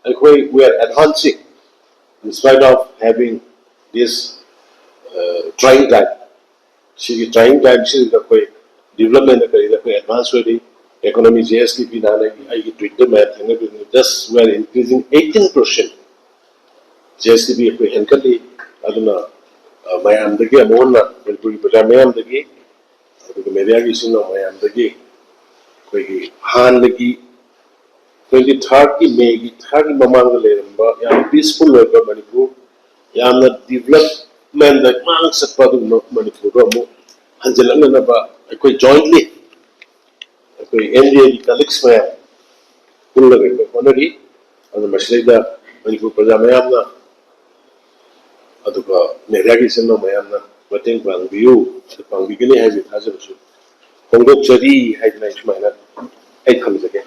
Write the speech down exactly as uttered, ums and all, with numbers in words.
ꯑꯩꯈꯣꯏ we are advancing in spite of having this uh, trying time. ꯁꯤꯒꯤ trying time ꯁꯤꯗ ꯑꯩꯈꯣꯏ development ꯀꯔꯤꯗ ꯑꯩꯈꯣꯏ advance ꯑꯣꯏꯔꯤ꯫ Economy G S D P ꯅꯍꯥꯟ ꯑꯩꯒꯤ ꯑꯩꯒꯤ Twitter ꯃꯌꯥꯝ ꯊꯦꯡꯅꯕꯤꯕꯅꯤ, just we are increasing eighteen percent G S D P ꯑꯩꯈꯣꯏ ꯍꯦꯟꯒꯠꯂꯤ꯫ ꯑꯗꯨꯅ ꯑ, ꯃꯌꯥꯝꯗꯒꯤ ꯑꯃꯨꯛ ꯍꯟꯅ ꯃꯅꯤꯄꯨꯔꯒꯤ ꯄ꯭ꯔꯖꯥ ꯃꯌꯥꯝꯗꯒꯤ ꯑꯗꯨꯒ ꯃꯦꯗꯤꯌꯥꯒꯤ ꯏꯆꯤꯟ ꯏꯅꯥꯎ ꯃꯌꯥꯝꯗꯒꯤ ꯑꯩꯈꯣꯏꯒꯤ ꯍꯥꯟꯅꯒꯤ twenty thirdꯀꯤ ꯃꯦꯒꯤ thirdꯀꯤ ꯃꯃꯥꯡꯗ ꯂꯩꯔꯝꯕ ꯌꯥꯝ peaceful ꯑꯣꯏꯕ ꯃꯅꯤꯄꯨꯔ, ꯌꯥꯝꯅ developmentꯗ ꯃꯥꯡ ꯆꯠꯄ ꯑꯗꯨꯒꯨꯝꯕ ꯃꯅꯤꯄꯨꯔꯗꯣ ꯑꯃꯨꯛ ꯍꯟꯖꯤꯜꯂꯛꯅꯅꯕ ꯑꯩꯈꯣꯏ jointly ꯑꯩꯈꯣꯏ N D Aꯒꯤ colleagues ꯃꯌꯥꯝ ꯄꯨꯜꯂꯒ ꯑꯩꯈꯣꯏ ꯍꯣꯠꯅꯔꯤ꯫ ꯑꯗꯨꯅ ꯃꯁꯤꯗꯩꯗ ꯃꯅꯤꯄꯨꯔ ꯄ꯭ꯔꯖꯥ ꯃꯌꯥꯝꯅ ꯑꯗꯨꯒ ꯃꯦꯗꯤꯌꯥꯒꯤ ꯏꯆꯤꯟ ꯏꯅꯥꯎ ꯃꯌꯥꯝꯅ ꯃꯇꯦꯡ ꯄꯥꯡꯕꯤꯌꯨ, ꯑꯗꯨ ꯄꯥꯡꯕꯤꯒꯅꯤ ꯍꯥꯏꯕꯒꯤ ꯊꯥꯖꯕꯁꯨ ꯐꯣꯡꯗꯣꯛꯆꯔꯤ ꯍꯥꯏꯗꯅ ꯑꯩ ꯁꯨꯃꯥꯏꯅ ꯑꯩ ꯊꯝꯖꯒꯦ꯫